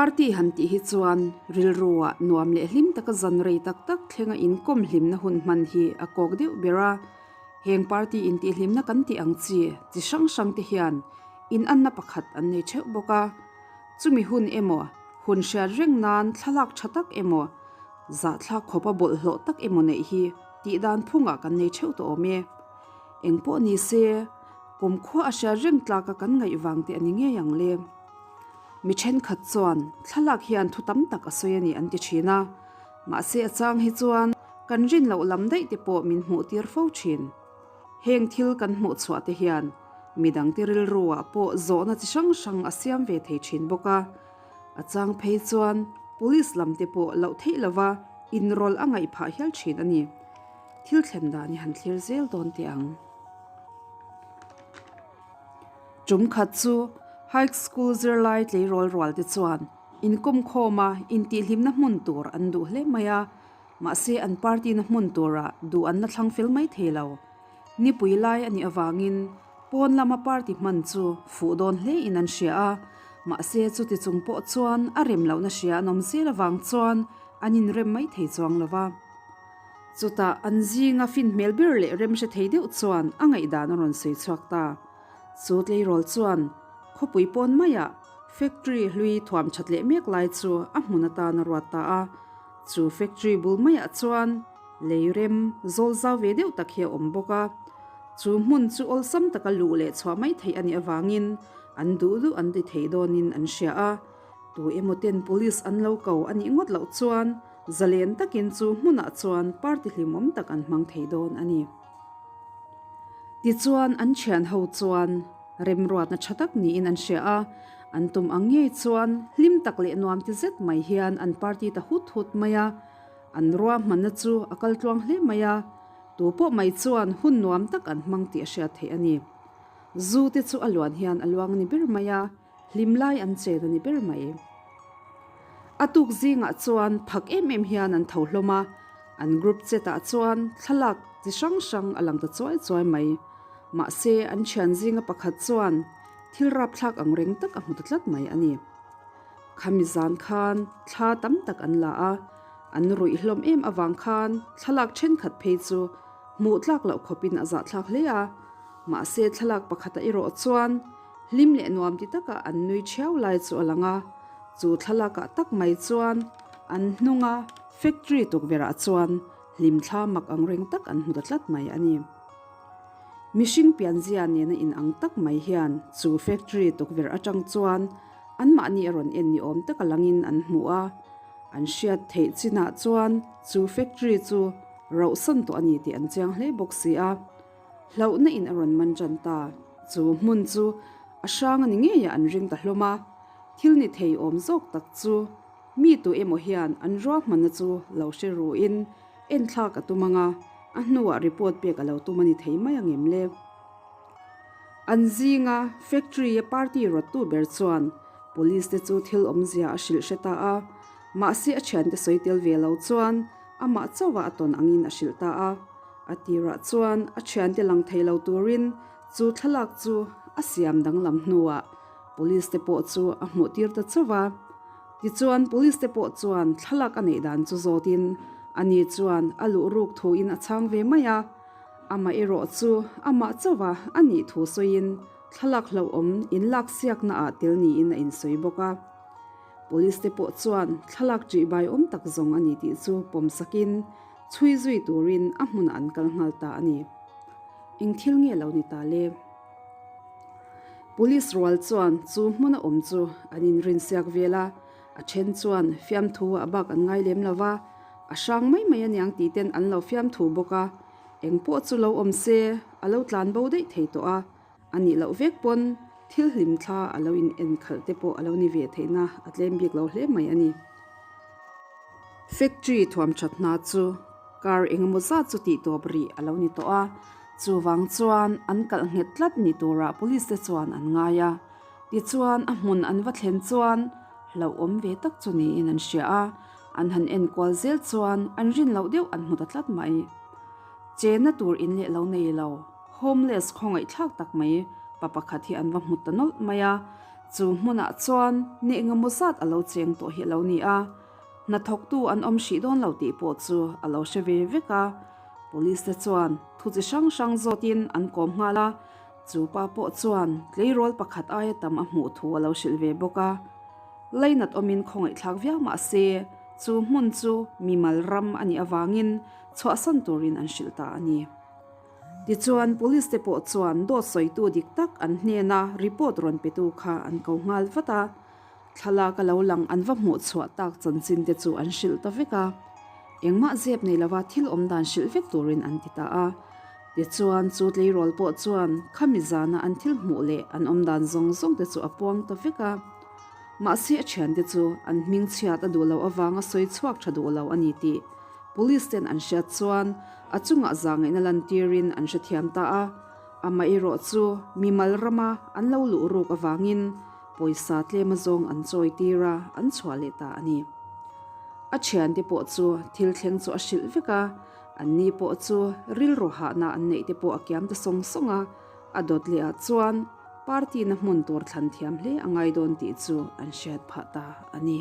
Party han tih hi chuan rilruah nuam leh hlim taka zan rei tak tak thlenga inkawm hlimna hun hman hi a kawk deuh ber a. Heng party intihhlimna kan tih ang chi chi hrang hrang te hian inanna pakhat an nei theuh bawk a. Chumi hun emaw, hun hriat reng nan thlalak tha tak emaw, zahthlak khawpa bawlhhlawh tak emaw neih hi tih dan phungah kan nei theuh tawh awm e. Engpawh ni se, kumkhua a hriat reng tlaka kan ngaih vang te a ni ngei ang le. Mi thenkhat chuan thlalak hian thu tam tak a sawi a ni an ti thin a, mahse a chang hi chuan kan rin loh lam daih te pawh min hmuh tir fo thin. Heng thil kan hmuh chhuah te hian midangte rilru ah pawh zawhna chi hrang hrang a siam ve thei thin bawk a, a chang phei chuan police lam te pawh loh theih lova inrawlh a ngaih phah hial thin a ni. Thil thlen dan hi han thlir zel dawn teh ang. Tum khat chu High School zirlai tleirawl rual te chuan inkawmkhawma intihhlimna hmun tur an duh hle mai a, mahse an party na hmun turah duh an la thlang fel mai thei lo. Nipui lai a nih avangin pawn lama party hman chu fuh dawn hle in an hria a, mahse chuti chung pawh chuan a rem lohna hria an awm zel avang chuan an inrem mai thei chuang lo va. Chutah an zinga fin hmel ber leh rem hre thei deuh chuan a ngaihdan a rawn sawi chhuak ta. Chu tleirawl chuan khawpui pawn maiah factory hlui thuam that leh mek lai chu a hmun atan a ruat ta a. Chu factory bul maiah chuan lei rem zawl zau ve deuh tak hi a awm bawk a. Chu hmun chu awlsam taka luh leh chhuah mai theih a nih avangin an duh duh an ti thei dawnin an hria a. Tu emaw ten police an lo ko a nih ngawt loh chuan Zalen takin chu hmunah chuan party hlimawm tak an hmang thei dawn a ni. Tichuan an thian ho chuan remruatna tha tak niin an hria a, an tum ang ngei chuan hlim tak leh nuam ti zet mai hian an party ta hut hut mai a, an ruahmanna chu a kal tluang hle mai a, tu pawh mai chuan hun nuam tak an hmang tih a hriat theih a ni. Zu te chu a luan hian a luang ni ber mai a. Hlim lai an chen a ni ber mai. A tuk zingah chuan phak em em hian an tho hlawm a, an group chat ah chuan thlalak chi hrang hrang a lang ta chuai chuai mai. Mahse an thian zinga pakhat chuan thil rapthlak ang reng tak a hmu ta tlat mai a ni. Khami zan khan thla tam tak an la a, an ruih hlawm em avang khan thlalak thenkhat phei chu hmuh tlak loh khawpin a zahthlak hle a, mahse thlalak pakhatah erawh chuan Hlim leh nuam ti taka an nui thiau lai chu a lang a, chu thlalakah tak mai chuan an hnunga factory tukverhah chuan hlimthla mak ang reng tak an hmu ta tlat mai a ni. Mihring pianzia nena inang tak mai hian chu factory tukverh atang chuan anmahni a rawn en ni awm taka langin an hmu a, an hriat theih chinah chuan chu factory chu rauhsan tawh a ni tih an chiang hle bawk si a. Hlauhna in a rawn man tan ta. Chu hmun chu a hrang a ni ngei a an ring ta hlawm a. Thil ni thei awm zawk tak chu mi tu emaw hian an ruahmanna chu lo hre ru in enthlak a tum ang a, a hnuah report pek a lo tum a ni thei mai ang em le? An zinga factory a party rawttu ber chuan police te chu thil awmzia a hrilh hre ta a, mahse a thiante sawi tel ve lo chuan amah chauha a tawn angin a hrilh ta a. A tirah chuan a thiante lang thei lo turin chu thlalak chu a siam danglam hnuah police te pawh chu a hmuh tir ta chauh a. Tichuan police te pawh chuan thlalak a neih dan chu zawtin ani chuan a luh ruk thuin a chhang ve mai a. Amah erawh chu amah chauh a a nih thu sawiin thlalak hlauhawm inlak siakna ah tel niin a insawi bawk a. Police te pawh chuan thlalak ṭihbai awm tak zawng a ni tih chu pawm sakin Chhui zui turin a hmunah an kal nghal ta a ni. Eng thil nge lo ni ta le? Police rual chuan chu hmuna awm chu an inrinsiak vel a, a then chuan fiamthu a bak an ngai lem lo va, a hrang mai mai aniang tih ten an lo fiamthu bawk a, eng pawh chu lo awm se a lo tlan bo daih thei tawh a, a nih loh vek pawn thil hlim thla a lo in en khalh te pawh a lo ni ve theihna a tlem bik lo hle mai a ni. Factory thuam that hna chu car engemaw zat chu tih tawp rih a lo ni tawh a, chuvang chuan an kalh nghet tlat ni turah police te chuan an ngai a, tichuan a hmun an va thlen chuan hlauhawm ve tak chu niin an hria a, an han enkual zel chuan an rin loh deuh an hmu ta tlat mai. Chenna tur in leh lo nei lo. Homeless khawngaihthlak tak mai pa pakhat hi an va hmu ta nawlh mai a. Chu hmunah chuan ni engemaw zat a lo cheng tawh hi a lo ni a, hnathawktu an awm hrih dawn lo tih pawh chu a lo hre ve vek a. Police te chuan thu chi hrang hrang zawtin an kawm nghal a, chu pa pawh chuan tleirawl pakhat aia tam a hmuh thu a lo hrilh ve bawk a. Leinat awmin khawngaihthlak viau mah se, chu hmun chu mimal ram a nih avangin chhuahsan turin an hrilh ta a ni. Tichuan, Police te pawh chuan dawt sawitu dik tak an hnena report rawn petu kha an ko nghal vat a, thlalak a lo lang an va hmuh chhuah tak chanchin te chu an hrilh ta vek a. Engmah zep nei lova thil awm dan hrilh vek turin an ti ta a. Tichuan, chu tleirawl pawh chuan khami zana an thil hmuh leh an awm dan zawng zawng te chu a puang ta vek a. Mahse a thiante chu an hming chhiat a duh loh avanga sawi chhuak tha duh lo a ni tih Police ten an hriat chuan a chungah zahngaihna lantirin an hrethiam ta a, amaherawh chu mimal rama an lo luh ruk avangin pawisa tlem azawng an chawi tir a, an chhuah leh ta a ni. A thiante pawh chu thil thleng chu a hrilh vek a, anni pawh chu rilru hahna an neih te pawh a kiam ta sawng sawng a, a dawt leh ah chuan party na hmun tur thlan thiam hle a ngai dawn tih chu an hriat phah ta a ni.